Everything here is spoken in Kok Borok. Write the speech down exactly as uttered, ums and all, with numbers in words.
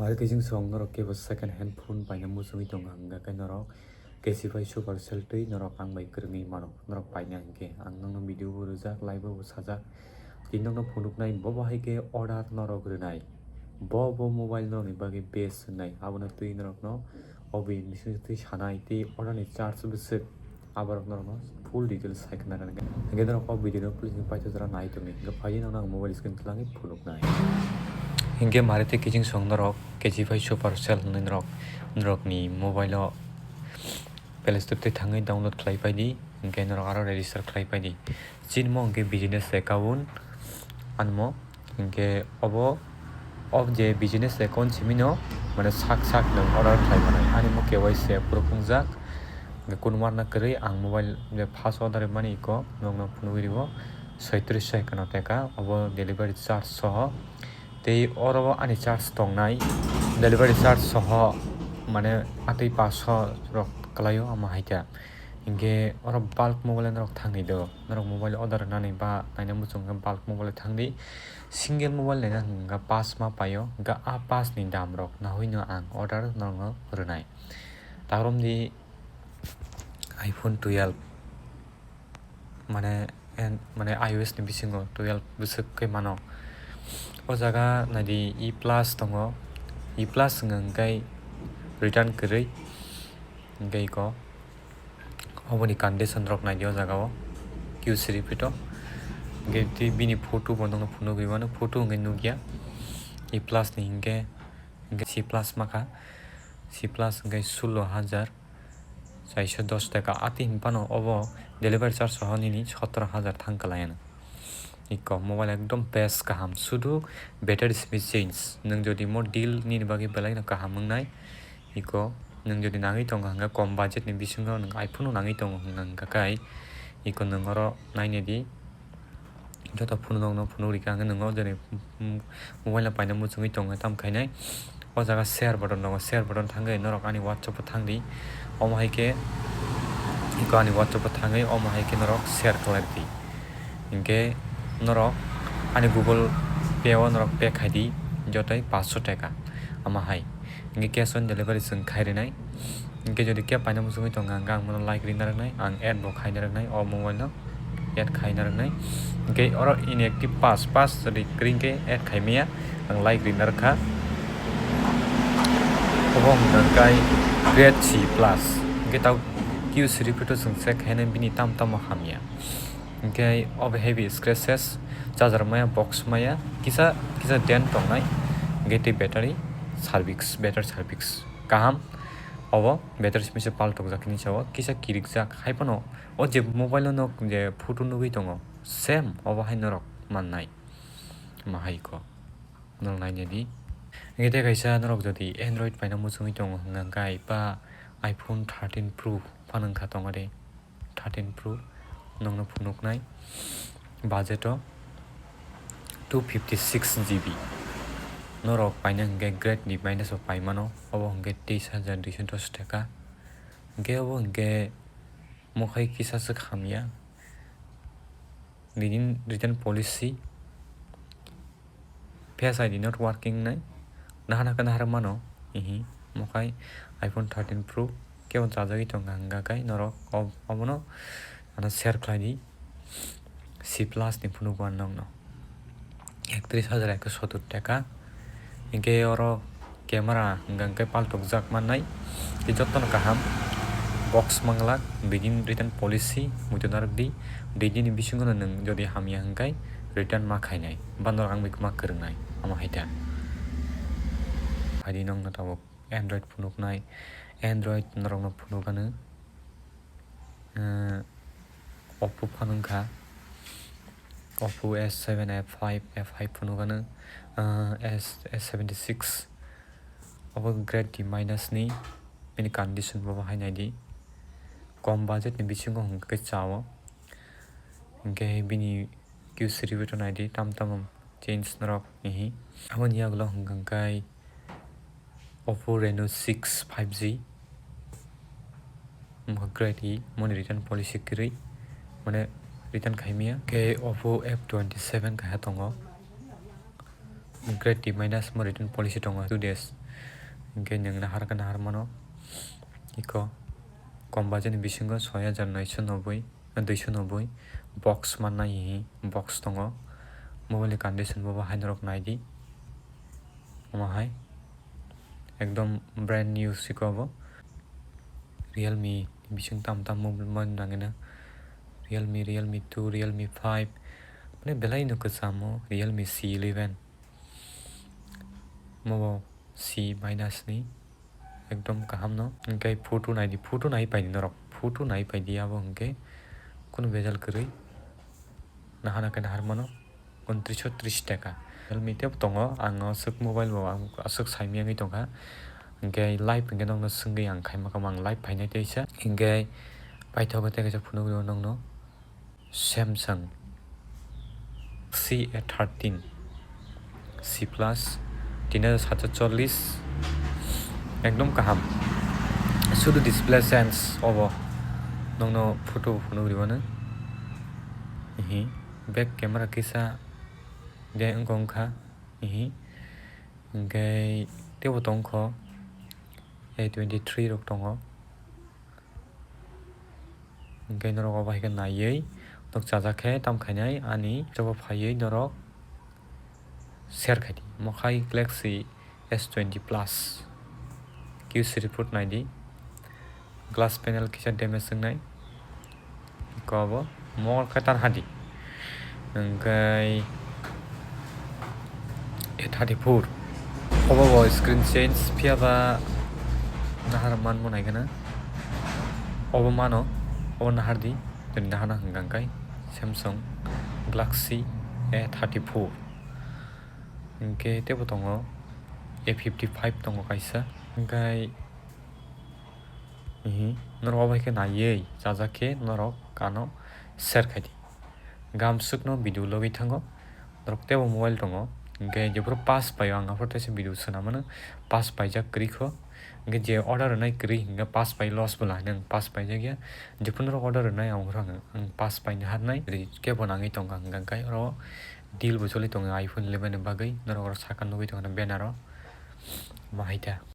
Mari kijing song norok kebo second hand phone paina muchungwi tongo, hwnga khe norok K C bai super sale twi norok ang bai kwrwngwi mano. Norok paina hinkhe ang nokno video bo rwjak, live bo sajak. Tei nokno phunuknai bobo hai khe order norok rwnai. Bo bo mobile norokni bagwi best hwnwi abono twi norokno o video ni bisingtwi sanai tei order ni charge bwswk. Aborok norokno full details sai khna rwnai. Hingke norok o video no please paithago jora nai tongni. Hingke phaidi norokno ang mobile screen twlangwi phunuknai. Hingke mari tei kijing song norok K G bai super sale hwnwi norok, norokni mobile o Play Store tei thangwi download khlai paidi. Hingke norok aro register khlai paidi. Chini mo hingke business account anmo. Hingke obo, o je business account simino, mane sak sak nwng order khlai manai. Ani mo K Y C approve wngjak. Hingke kunu warna kwrwi ang mobile je first order mani iko nokno phunugwi rwo soitris soi kano teka, obo delivery charge soho. Tei oro ani charge tongnai, delivery charge soho, mane atwi paso rok kwlaio, omo hai khe. Hingke oro bulk mobile norok thangni do, norok mobile order nani ba naina muchung khe bulk mobile thangdi. Single mobile naina hwnka pass ma paio, hwnka a pass ni dam rok nahoi no ang order norokno rwnai. Tarom di iPhone twelve, mane, en-, mane iOS ni bisingo twelve bwswk khe mano. O jaga naidi E plus tongo, E plus hwnka hwnkhe return kwrwi, hwnkhe iko. Oboni condition rok naidi o jaga o Q three pito. Hingke tei bini photo bo nokno phunugwi mano, photo hingke nukya. E plus ni hingke, hingke C plus makha, C plus hingke sullo hajar chaisa dos taka. Ati hinphano obo delivery charge soho nini sotoro hajar thang kwlai ano. Iko mobile ekdom best kaham, sudu battery simi change. Nwng jodi mo deal nini bagwi belai no kaham wngnai. Iko nwng jodi nangwi tongo hwnka kom budget ni bisingo nwng iPhone no nangwi tongo hwnka hwnka kai iko nwng oro nainedi joto phone rok no phunuk rikha hwnka nwng o joni mobile no paina muchungwi tongo tam khainai. O jaga share button tongo, share button thangwi norok ani WhatsApp o thangdi, omo hai khe iko ani WhatsApp o thangwi omo hai khe norok share khlai rwdi. Hinkhe norok ani Google Pay o norok pay khaidi jotoi paanch sho taka ama hai. Hinkhe cash on delivery chwng khai rwnai. Hinkhe jodi khe paina muchungwi tongo, hinkhe ang bono like rina rwnai, ang add bo khaina rwnai o mobile no, add khaina rwnai. Hinkhe oro inactive pass, pass jodi kwrwi hinkhe add khai maya, ang like rina rwkha. Obo hwnka khe grade C plus. Hinkhe tau Q three pito chwng check khainai bini tam tamo hamya. Hinkhe obo heavy scratches, charger maya, box maya, kisa kisa dent tongnai, hinkhe tei battery service, battery service kaham. Obo battery simi se paltokjak hinwi sao, kisa kirikjak hai phano o je mobile o nok je photo nugwi tongo, same obo hai norok mannai. Ma hai kho norok nainedi. Hinkhe tei kaisa norok jodi Android paina muchungwi tongo hwnka hwnkhe ba iPhone thirteen Pro phano wngkha tongo de. Thirteen Pro nokno phunuknai budget o two fifty six G B. Norok paina hinkhe grade ni minus o paimano, obo hinkhe teis hajar duiso dos taka. Hinkhe obo hinkhe mokhai kisa swk hamya. Nini return policy. Face I D not working nai. Nahana khe nahar mano. Ihi. Mokhai iPhone thirteen Pro. Kebo chajagwi tongkha hwnka khe norok ob-, obono ano share khlai di. C plus ni phunukgo ang nokno. Ektris hajar ekso sottor taka. Hinkhe oro camera hwnka hwnkhe paltokjak mannai, tei jotono kaham box manglak, duidin return policy muitu narwkdi, duidini bisingono nwng jodi hamya hwnkhe return ma khainai, ba norok ang bai ma kwrwngnai, omo hai ta. Phaidi nokno tabuk Android phunuknai, Android norokno phunukgano, eh, Oppo phano wngkha. Oppo S seven, F five, F five phunukgano, ah, S, S seventy six. Obo grade D minus ni, bini condition bo hai naidi. Kom budget ni bisingo hwnkhe chao. Hinkhe bini Q three bo naidi, tam tamo change norok hihi. Aboni yagulo hwnkhe Oppo Reno six five G. Wngkha grade E, moni return policy kwrwi, mane return khaimaya. Khe Oppo F twenty seven kaha tongo. Grade D minus mo return policy tongo two days. Hwnkhe nwng nahar khe nahar mano. Iko kom budget ni bisingo soi hajar noisho noboi, duisho noboi box mannai hihi box tongo. Mobile ni condition bo bo hai norok naidi. Omo hai ekdom brand new siko bo. Realme bising tam tam mobile man nangina. Realme, Realme two, Realme five. Mane belai no kwchamo Realme C eleven. Mobo C minus ni ekdom kaham no. Hwnkhe photo naidi, photo nai paidi norok. Photo nai paidi abo hwnkhe kunu bejal kwrwi. Nahana khe nahar mano. Untris tris taka. Realme tebo tongo, ang aswk mobile bo ang aswk saimiyangwi tongkha. Hwnkhe live hwnkhe nokno swngwi ang khaima kamo ang live phainai teisa. Hwnkhe paithago tei kaisa phunukgo nokno Samsung C A thirteen C plus, tin hajar satso chollis, ekdom kaham. Sudu display change obo, nokno photo phunukgwi mano. Hihi, back camera kisa de wngkha wngkha, hihi. Hwnkhe teibo tongkho A twenty three rok tongo. Hwnkhe norok obo hai khe naiwi nok chajak khe tam khainai ani jobo phaiwi norok share khaidi. Mokhai Galaxy S twenty plus Q C report naidi. Glass panel kisa damage wngnai. Kobo mol khe tan hadi. Hwnkhe A thirty four. Obo bo screen change phiya ba nahar manmo nai kheno. Obo mano, obo nahar di. Tini nahana hwnkha khe Samsung Galaxy A thirty four. Hwnkhe teibo tongo A fifty five tongo kaisa. Hwnkhe, ihi, norok obo hai khe naiwi chajak khe norok ano share khai di. Gamsukno video logwi thango. Norok teibo mobile tongo. Hwnkhe jephuru pass paio ang aphuru teisa video swnam mano. Pass paijak kwrwi kho. Hwnkhe je order rwnai kwrwi hwnkhe pass pai loss bo lainai ang pass paijak ya. Jephuru norok order rwnai ang aphuru ang pass paina harnai. Kebo nangwi tongkha hwnkhe oro deal bo choli tongo iPhone eleven ni bagwi. Norok oro saka nugwi tongkha banner o. Omo hai ta.